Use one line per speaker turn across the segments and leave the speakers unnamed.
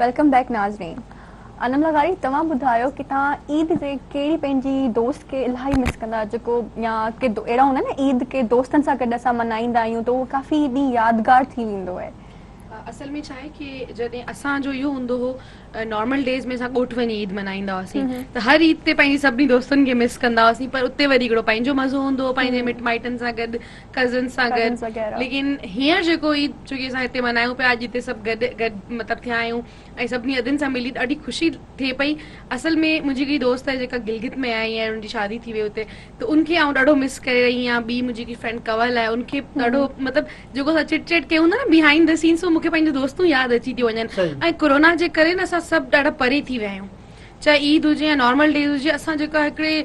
Welcome back ناظرين. انم لغاري توهان ٻڌايو ڪي توهان عيد تي ڪهڙي پنهنجي دوست کي الاهي مس ڪندا آهيو جيڪو يا ڪي اهڙا هوندا آهن نه عيد ڪي دوستن سان گڏ اسان منائيندا آهيون ته اهو ڪافي ڏينهن يادگار ٿي ويندو آهي.
اصل ۾ ڇا آهي ڪي جڏهن اسان جو اهو هوندو هو نارمل ڊيز ۾ اسان ڳوٺ وڃي عيد ملهائيندا هئاسين ته هر عيد تي پنهنجي سڀني دوستن کي مس ڪندا هئاسين پر اتي وري هڪڙو پنهنجو مزو هوندو هو پنهنجي مٽ مائٽن سان گڏ ڪزنس سان گڏ ليڪن هينئر جيڪو عيد ڇو ڪي اسان هتي ملهايون پيا اڄ هتي سڀ گڏ گڏ مطلب ٿيا آهيون ۽ سڀني ادين سان ملي ڏاڍي خوشي ٿئي پئي اصل ۾ منهنجي هڪڙي دوست آهي جيڪا گلگت ۾ آئي آهي ان جي شادي ٿي وئي اتي ته ان کي آئون ڏاڍو مس ڪري رهي آهيان ٻي منهنجي هڪڙي فرينڊ ڪنول آهي ان کي ڏاڍو مطلب جيڪو اسان چٽ چيٽ ڪيون ٿا نه بيهائنڊ the scenes مون کي پنهنجون دوستون ياد اچي ٿيون وڃن ۽ ڪورونا جي ڪري نه اسان سڀ ڏاڍا پري ٿي ويا آهيون چاهي عيد هجي يا نارمل ڊيز هجي اسان جيڪا هڪڙي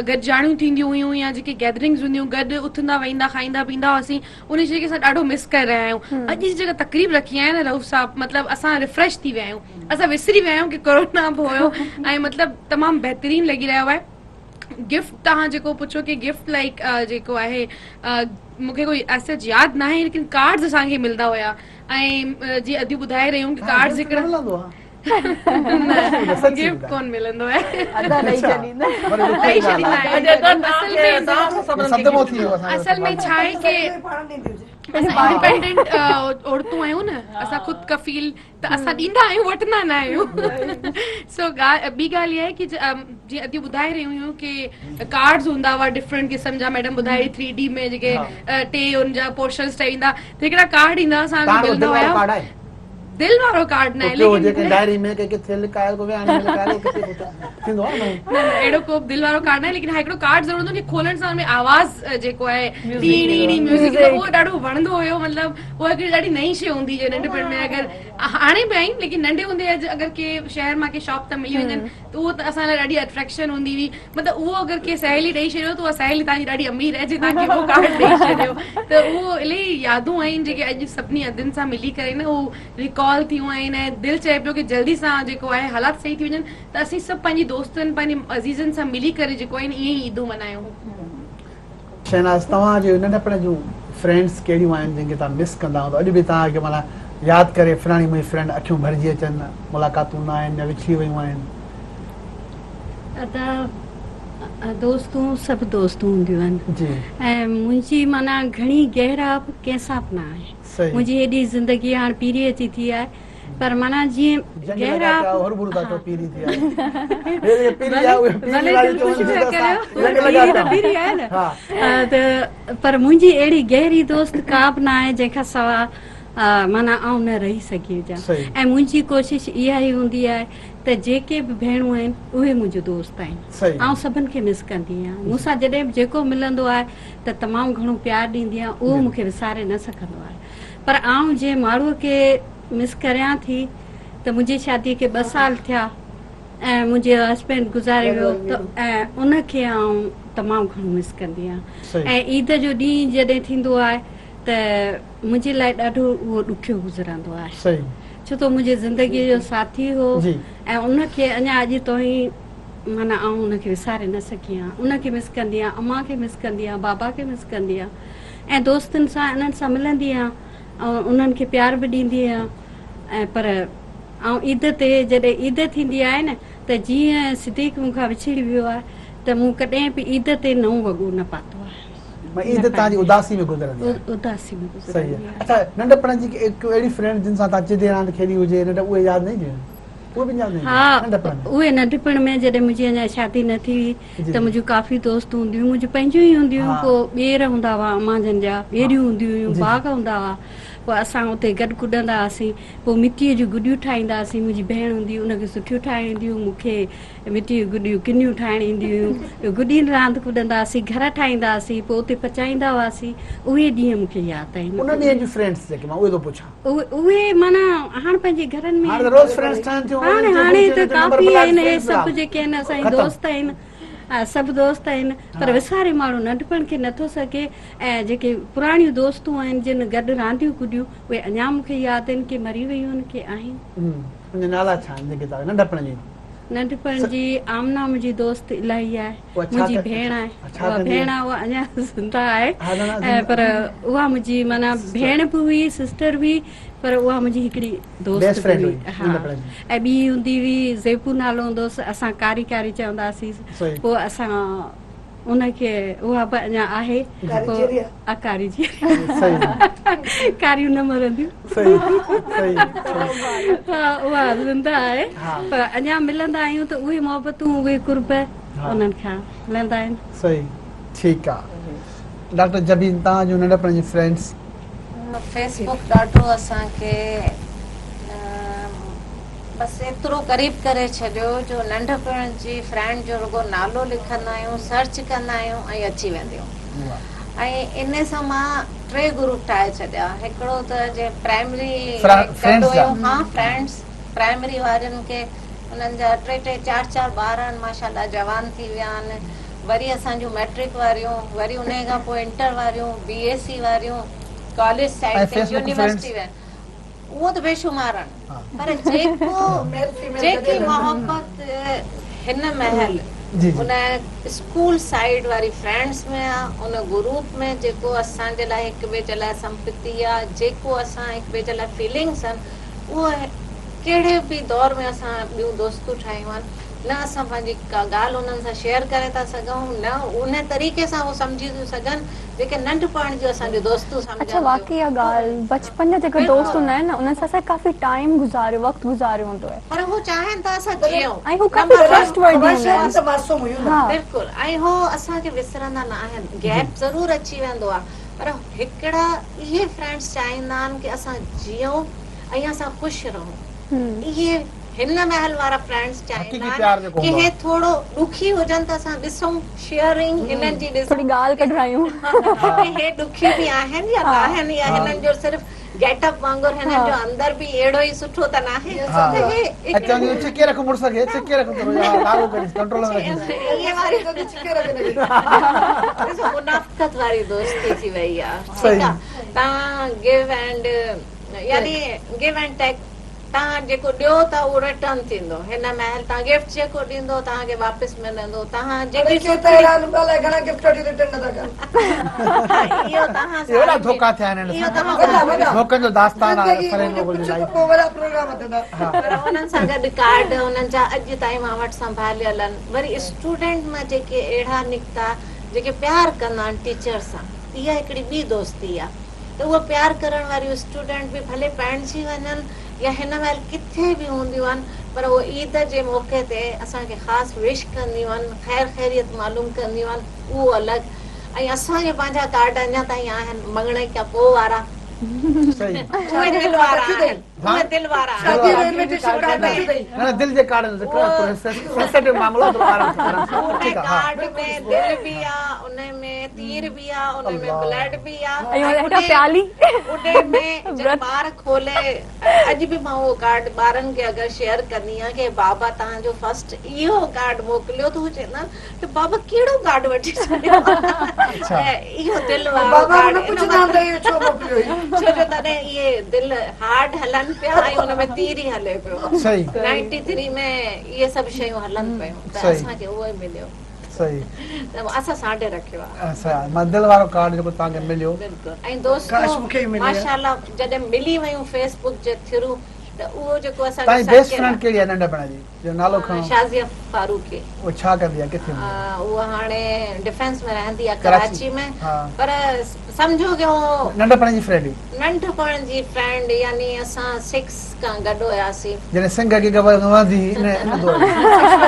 گڏجاڻيون ٿينديون هيون يا جيڪي گيدرنگز هونديون گڏ اٿندا ويهندا کائيندا پيئندا هئاسين ان شي کي اسان ڏاڍو مس ڪري رهيا آهيون اڄ جي جيڪا تقريب رکي آهي نه رئوف صاحب مطلب اسان ريفريش ٿي ويا آهيون اسان وسري ويا آهيون ڪي ڪورونا به هيو ۽ مطلب تمام بهترين لڳي رهيو آهي گفٽ توهان جيڪو پڇو ڪي گفٽ لائڪ جيڪو آهي مون کي ڪوئي ايز سچ ياد ناهي ليڪن ڪارڊز اسان کي ملندا هيا ۽ جي اديون ٻڌائي رهيون ڪي ڪارڊز هڪڙا گفٽ ڪون ملندو آهي
ادا ڏئي ڇڏيندا
ڏئي ڇڏيندا آهن اصل ۾ ڇا آهي ڪي اسان انڊيپينڊنٽ عورتون آهيون نه اسان خود ڪفيل ته اسان ڏيندا آهيون وٺندا نه آهيون سو ٻي ڳالهه اها آهي ڪي جيئن اديون ٻڌائي رهيون هيون ڪي ڪارڊز هوندا هئا ڊفرنٽ قسم جا ميڊم ٻڌائي ٿري ڊي ۾ جيڪي ٽي ان جا پورشنز ٺهي ويندا ته هڪڙا ڪارڊ ايندا اسان کي ملندا هيا دل وارو ڪارڊ ناهي
ليڪن هجي ڪنهن ڊائري ۾ ڪنهن ڪٿي لڪايل ڪو ويهاڻي ۾ لڪايل ڪٿي ڪو ٿيندو آهي نه
نه نه اهڙو ڪو دل وارو ڪارڊ ناهي ليڪن ها هڪڙو ڪارڊ ضرور هوندو جي کولڻ سان ان ۾ آواز جيڪو آهي ٽي ٽي ٽي ميوزڪ اهو ڏاڍو وڻندو هيو مطلب اها هڪڙي ڏاڍي نئين شيء هوندي جي ننڍپڻ ۾ اگر هاڻي به آهن ليڪن ننڍي هوندي اگر ڪي شهر مان ڪي شاپ تان ملي وڃن ته اهو ته اسان لاء ڏاڍي اٽريڪشن هوندي هئي مطلب اهو اگر ڪنهن سهيلي ڏئي ڇڏيو ته اها سهيلي توهان جي ڏاڍي امير آهي جي توهان کي اهو ڪارڊ ڏئي ڇڏيو ته اهو الاهي يادون آهن جيڪي اڄ سڀني ادين سان ملي ڪري نه اهو ريڪال ٿيون آهن ۽ دل چئي پيو ڪي جلدي سان جيڪو آهي حالات صحيح ٿي وڃن ته اسين سڀ پنهنجي دوستن پنهنجي عزيزن سان ملي ڪري جيڪو آهي ائين ئي عيدون ملهايون.
شهناز توهان جون ننڍپڻ جون فرينڊس ڪهڙيون آهن جن کي توهان مس ڪندا هوندؤ اڄ به توهان کي معنيٰ ياد ڪري فلاڻي منهنجي فرينڊ اکيون ڀرجي اچن ملاقاتون نه آهن يا وڇڙي ويون آهن.
ادا دوستون سڀ دوست هونديون آهن ۽ منهنجي معنيٰ گهڻي گهرائپ ڪنهن سان به نه آهي منهنجي ايڏي زندگي هاڻ پيري اچي ٿي آهي پر معنيٰ جيئن گهرا پر منهنجي اهڙي گهري دوست ڪا به نه آهي جنهن کان سوا معنيٰ آئون نه رهي سگهي هجان ۽ منهنجي ڪوشش اها ئي هوندي آهي ته جيڪي به ڀيڻون آهن اهي منهنجون دوست آهن آئون سڀن کي مس ڪندي آهيان مون سان جڏهن به جيڪو ملندو آهي ته تمام گهڻو پيار ڏيندي آهيان اهو مون کي وساري نه سگهندو آهي پر آئون جنهن ماڻهوء کي مس ڪريان ٿي ته منهنجي شادي کي ٻه سال ٿيا ۽ منهنجي هسبينڊ گذاري ويو ته ۽ ان کي آئون تمام گهڻو مس ڪندي آهيان ۽ عيد جو ڏينهن جڏهن ٿيندو آهي ته منهنجي لاء ڏاڍو اهو ڏکيو گذرندو آهي ڇو ته منهنجي زندگي جو ساٿي هو ۽ ان کي اڃا اڄ توهين معنيٰ آئون ان کي وساري نه سگهي آهيان ان کي مس ڪندي آهيان امان کي مس ڪندي آهيان بابا کي مس ڪندي آهيان ۽ دوستن سان انهن سان ملندي آهيان ۽ انهن کي پيار به ڏيندي آهيان ۽ پر آئون عيد تي جڏهن عيد ٿيندي آهي نه ته جيئن صديق مون کان وڇڙي ويو آهي ته مون ڪڏهن به عيد تي نئون وڳو نه پاتو آهي.
معنيٰ عيد توهان جي اداسي ۾ گذرندي آهي.
اداسي ۾ گذرندي آهي.
صحيح آهي. اڇا ننڍپڻ جي ڪا اهڙي فرينڊ جن سان توهان چدي راند کيڏي هجي ننڍ اهي ياد نه اينديون آهن؟ اهي به ياد نه اينديون آهن ننڍپڻ ۾؟
ها اهي ننڍپڻ ۾ جڏهن منهنجي اڃا شادي نه ٿي هئي ته منهنجون ڪافي دوست هونديون هيون، منهنجون پنهنجون ئي هونديون هيون، پوء ٻير هوندا هئا امان جن جا، ٻيريون هونديون هيون، باغ هوندا هئا، پوء اسان اتي گڏ ڪڏندا هئاسين، پوء مٽيء جون گڏيون ٺاهيندا هئاسين، منهنجي ڀيڻ هوندي هئي ان کي سٺيون ٺاهڻ اينديون هيون، مون کي مٽيء جون گڏيون ڪنيون ٺاهڻ اينديون هيون، پوء گڏين راند ڪڏندا هئاسين، گهر ٺاهيندا هئاسين، پوء اتي پچائيندا هئاسين، اهي ڏينهن مون کي ياد آهن.
انهن ڏينهن جون فرينڊس جيڪي مان اهي ٿو پڇان.
اهي معنيٰ هاڻ پنهنجي گهرن ۾.
هاڻ ته روز فرينڊس ٺهن ٿيون.
هاڻ هاڻي ته ڪافي آهن اهي سڀ جيڪي آهن اسان جا دوست آهن سڀ دوست آهن پر وساري ماڻهو ننڍپڻ کي نٿو سگهي ۽ جيڪي پراڻيون دوستون آهن جن گڏ رانديون ڪڏيون اهي اڃا مون کي ياد آهن ڪي مري ويون آهن ڪي آهن.
ان جا نالا ڇا آهن جيڪي توهان ننڍپڻ جون.
ننڍپڻ جي آمنا منهنجي دوست الاهي آهي منهنجي ڀيڻ آهي اها ڀيڻ آهي اها اڃا زنده آهي پر اها منهنجي معنيٰ ڀيڻ به هئي سسٽر به پر اها منهنجي هڪڙي دوست به هئي ها ۽ ٻي هوندي هئي زيبو نالو هوندو هوس اسان ڪاري ڪاري چوندا هئاسين پوء اسان ان کي اها به اڃا آهي ڪاري جي ڪاريون نه مرنديون اها زنده آهي پر اڃا ملندا آهيون ته اهي محبتون اهي قرب انهن کان ملندا آهن.
صحيح ٺيڪ آ ڊاڪٽر جبين توهان جون ننڍپڻ جون فرينڊس.
فيس بڪ ڏاڍو اسان کي بس ايترو قريب ڪري ڇڏيو جو ننڍپڻ جي فرينڊ جو رڳو نالو لکندا آهيون سرچ ڪندا آهيون ۽ اچي وينديون ۽ ان سان مان ٽي گروپ ٺاهي ڇڏيا هڪڙو ته جي پرائمري گڏ هيون ها فرينڊس پرائمري وارن کي انهن جا ٽي ٽي چار چار ٻار آهن ماشاءالله جوان ٿي ويا آهن وري اسان جون مئٽرڪ واريون وري انهي کان پوء انٽر واريون بي ايس سي واريون ڪاليج سائيڊ تي يونيورسٽي واريون اهو ته بيشمار آهن پر جيڪو جيڪي محبت هن مهل ان اسڪول سائيڊ واري فرينڊس ۾ آ ان گروپ ۾ جيڪو اسان جي لاء هڪ ٻئي جي لاء سمپتي آ جيڪو اسان هڪ ٻئي جي لاء فيلنگس آهن اهو ڪهڙي به دور ۾ اسان ٻيون دوستون ٺاهيون آهن نه اسان پنهنجي ڪا ڳالهه انهن سان شيئر ڪري ٿا سگهون نه ان طريقي سان هو سمجهي ٿيون سگهن جيڪي ننڍپڻ جون اسان جون دوستون سمجهن
اڇا واقعي اها ڳالهه بچپن جا جيڪا دوست هوندا آهن نه انهن سان اسان ڪافي ٽائيم گذاريو وقت گذاريو هوندو آهي.
پر هو چاهين ٿا اسان جيئون
۽ هو ڪافي ٽرسٽ وردي هوندا آهن. ها.
بلڪل ۽ هو اسان کي وسرندا نه آهن گيپ ضرور اچي ويندو آهي پر هڪڙا اهي فرينڊس چاهيندا آهن ڪي اسان جيئون ۽ اسان خوش رهون اهي هن مهل وارا فرينڊس چاهيندا آهن ڪي هي ٿورو ڏکي هجن ته اسان ڏسون شيئرنگ هنن جي ڏسون
ٿوري ڳالهه ڪڍرايون
ڪي هي ڏکي به آهن يا ناهن يا هنن جو صرف گيٽ اپ وانگر هنن جو اندر به اهڙو ئي سٺو ته ناهي ته هي
چوندي ڇڪي رک مڙس کي ڇڪي رک ٿورو يا لاڳو ڪريس ڪنٽرول ۾ رکيس
اهي واري ڏسو منافقت واري دوستي ٿي وئي آ ٺيڪ آ تان گيو اينڊ يعني گيو اينڊ ٽيڪ توهان جيڪو ڏيو ٿا اهو ريٽرن ٿيندو هن مهل توهان گفٽ جيڪو ڏيندو توهان کي واپس ملندو توهان جيڪي
ڪي ته اهڙا آهن الائي گهڻا گفٽ وٺي ريٽرن نٿا ڪن.
اهو توهان
اهي وڏا ڌوڪا ٿيا آهن هن سان
وڏا وڏا
ڌوڪن جو داستان آهي
زندگي
فرين
منهنجو
مغل جي
پڇ ته
لائيف
پوء وڏا پروگرام ٿيندا.
پر انهن سان گڏ ڪارڊ انهن جا اڄ تائين مان وٽ سنڀاليل آهن وري اسٽوڊنٽ مان جيڪي اهڙا نڪتا جيڪي پيار ڪندا آهن ٽيچر سان اها هڪڙي ٻي دوستي آهي ته اهي پيار ڪرڻ واريون اسٽوڊنٽ به ڀلي پرڻجي وڃن يا هن مهل ڪٿي به هونديون آهن پر اهي عيد جي موقعي تي اسان کي خاص وش ڪنديون آهن خير خيريت معلوم ڪنديون آهن اهو الڳ ۽ اسان جا پنهنجا ڪارڊ اڃا تائين آهن مڱڻي کان پوء وارا اهي دل وارا آهن اهي دل وارا آهن
شادي جو انويٽيشن ڪارڊ رکيو اٿئي.
نه نه دل جي ڪارڊ جو ذڪر آهي سينسيٽو معاملو آهي ٿورو آرام سان آرام سان
ان
ٺيڪ آهي ها
ڪارڊ ۾ دل به آ ان ۾ تير به آ ان ۾ بلڊ به آ
۽ هيٺان پيالي
ان ۾ جڏهن ٻار کولي اڄ به مان اهو ڪارڊ ٻارن کي اگر شيئر ڪندي آهيان ڪي بابا توهان جو فرسٽ اهو ڪارڊ موڪليو ته هو چوندا آهن ته بابا ڪهڙو ڪارڊ وٺي ڇڏيو آهي اهو دل وارو
بابا
ڪارڊ
نه پڇندا آهن ته اهو ڇو موڪليو هي
ڇو جو تڏهن اهي دل هارڊ هلن پيا ۽ ان ۾ تير ئي هلي پيو
صحيح
93 ۾ اهي سڀ شيون هلن پيون ته اسان کي اهو ئي مليو
صحيح
ته اسان سانڍي رکيو آهي.
اڇا مان دل وارو ڪارڊ جيڪو توهان کي مليو.
بلڪل ۽ دوستو
ڪاش مون کي به ملي ها.
ماشاءالله جڏهن ملي ويون فيس بڪ جي ٿرو ته اهو جيڪو اسان جو
توهان جي بيسٽ
سرڪل
فرينڊ ڪهڙي آهي ننڍپڻ جي جو نالو کڻو.
شازيه فاروقي.
اها ڇا ڪندي آهي ڪٿي هوندي آهي.
اها هاڻي ڊفينس ۾ رهندي آهي ڪراچي ۾ پر سمجهو ڪي هو
ننڍپڻ جي فرينڊ هئي.
ننڍپڻ جي فرينڊ يعني اسان سڪس کان گڏ هياسين.
جڏهن سنگهه کي خبر وهندي هئي ان ان دور ۾.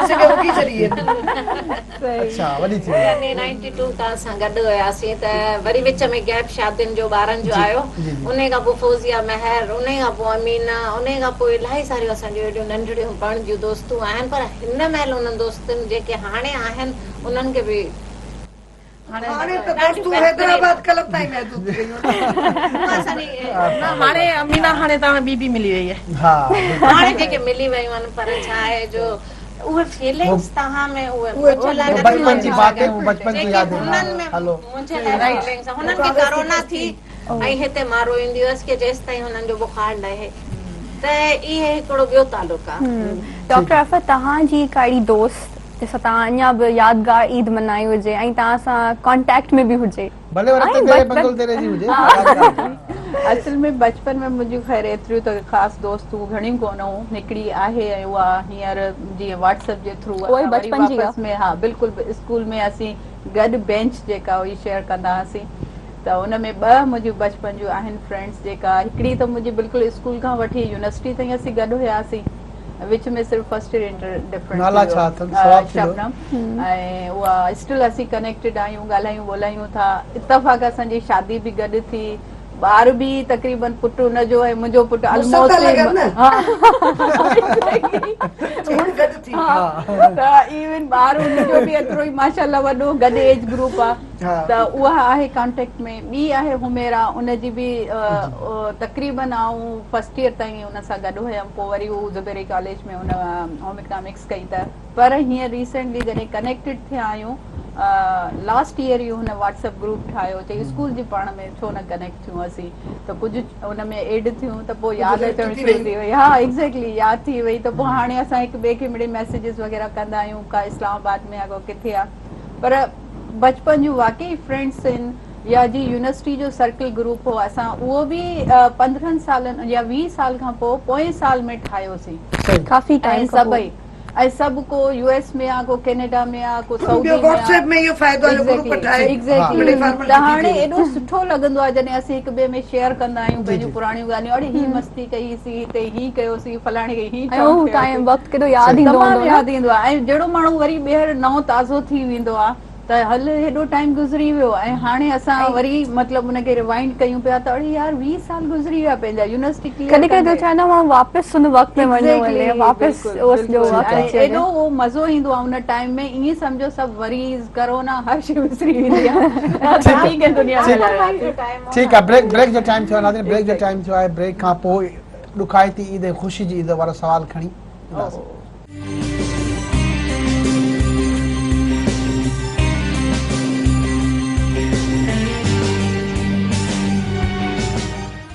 سنگهه اگهي ڇڏي هئي.
اڇا وڏي ٿي وئي.
يعني نائنٽي ٽو کان اسان گڏ هياسين ته وري وچ ۾ گيپ شادين جو ٻارن جو آيو انهي کان پوء فوزيه مهر انهي کان پوء امينه انهي کان پوء الاهي ساريون اسان جون اهڙيون ننڍڙيون پڻ جون دوستون آهن پر هن مهل انهن دوستن جيڪي هاڻي آهن انهن کي به
هاڻي ته دوستون حيدرآباد ڪلب تائين محدود ٿي ويون
آهن.
نه هاڻي امينا هاڻي ته ٻي به ملي وئي آهي.
ها
هاڻي جيڪي ملي ويون آهن پر ڇا آهي جو اهي فيلنگس توهان ۾ اهي منهنجي لاء نٿيون
بچپن جي
اچي
باتين
سگهن
بچپن جي
جيڪي
يادين
هنن ۾
هلو
منهنجي لاء فيلنگس هنن کي ڪرونا ٿي ۽ هتي مان روئيندي هيس ڪي جيستائين هنن جو بخار لهي. ته اهي هڪڙو ٻيو تعلق آ.
ڊاڪٽر عرفت توهان جي ڪا اهڙي دوست جنهن سان توهان اڃا به يادگار عيد منائي هجي ۽ توهان سان ڪانٽيڪٽ ۾ به هجي.
ڀلي اها رت تيري بنگل تيري جي هجي.
اصل ۾ بچپن ۾ منهنجون خير ايتريون ته خاص دوستون گهڻيون ڪونه هيون هڪڙي آهي ۽ اها هينئر جيئن واٽس ايپ جي ٿرو اسان وري واپس ۾ ها بلڪل اسڪول ۾ اسين گڏ بينچ جيڪا هئي شيئر ڪندا هئاسين ته ان ۾ ٻه منهنجون بچپن جون آهن فرينڊس جيڪا هڪڙي ته منهنجي بلڪل اسڪول کان وٺي يونيورسٽي تائين اسين گڏ هياسين وچ ۾ صرف فرسٽ ايئر انٽر ڊفرنٽ
نالا ڇا اٿن ثواب ٿيندو
شبنم ۽ اها اسٽل اسين ڪنيڪٽيڊ آهيون ڳالهايون ٻولايون ٿا اتفاق اسان جي شادي به گڏ ٿي ٻار به تقريبن پٽ ان جو ۽ منهنجو پٽ
الموسٽ
ته ايون ٻار ان جو به ايترو ئي ماشاءالله وڏو گڏ ايج گروپ آ ته اها آهي ڪانٽيڪٽ ۾ ٻي آهي حميرا ان جي به تقريبن آئون فرسٽ ايئر تائين ان سان گڏ هيم پوء وري هو زبيري ڪاليج ۾ ان هوم اڪنامڪس ڪئي ته پر هينئر ريسينٽلي جڏهن ڪنيڪٽيڊ ٿيا آهيون لاسٽ ايئر ئي هن واٽس ايپ گروپ ٺاهيو چئي اسڪول جي پاڻ ۾ ڇو نه ڪنيڪٽ ٿيون اسين ته ڪجهه ان ۾ ايڊ ٿيون ته پوء ياد اچڻ شروع ٿي وئي ها ايگزيڪٽلي ياد ٿي وئي ته پوء هاڻي اسان هڪ ٻئي کي مڙئي ميسيجز وغيره ڪندا آهيون ڪا اسلام آباد ۾ آ ڪو ڪٿي آ پر بچپن جون واقعي فرينڊس آهن يا جي يونيورسٽي جو سرڪل گروپ هو اسان اهو به 15 سالن يا 20 سال کان پوء پوئين سال ۾ ٺاهيوسين
ڪافي ٽائيم کان
سڀئي ۽ سڀ ڪو يو ايس ۾ آ ڪو ڪينيڊا ۾ آ ڪو سعودي
ٻيو
۾ آ
واٽس ايپ ۾ اهو فائدو آهي جو گروپ ٺاهي
ايگزيڪٽلي ته هاڻي ايڏو سٺو لڳندو آ جڏهن اسين هڪ ٻئي ۾ شيئر ڪندا آهيون پنهنجون پراڻيون ڳالهيون اڙي هي مستي ڪئي سين هتي هي ڪيوسين فلاڻي کي هي
۽ اهو ٽائيم وقت ڪيڏو ياد ايندو
تمام
هوندو نه.
ياد ايندو آهي ۽ جهڙو ماڻهو وري ٻيهر نئون تازو ٿي ويندو آهي ته هل هيڏو ٽائيم گذري ويو ۽ هاڻي اسان وري مطلب ان کي ريوائنڊ ڪيون پيا ته اڙي يار 20 سال گذري ويا پنهنجا يونيورسٽي ڪليئر
ڪڏهن ڪڏهن دل چاهي نه ماڻهو واپس ان وقت ۾ وڃو هلي واپس اهو سڄو وقت اچي وڃي.
ايڏو اهو مزو ايندو آهي ان ٽائيم ۾ ائين سمجهو سڀ وريز ڪرونا هر شي وسري ويندي آهي ٺيڪ آهي دنيا ۾
ٺيڪ آهي بريڪ بريڪ جو ٽائيم ٿيو آهي ناظرين بريڪ جو ٽائيم ٿيو آهي بريڪ کان پوء ڏکائتي عيد ۽ خوشي جي عيد وارو سوال کڻي اينداسين.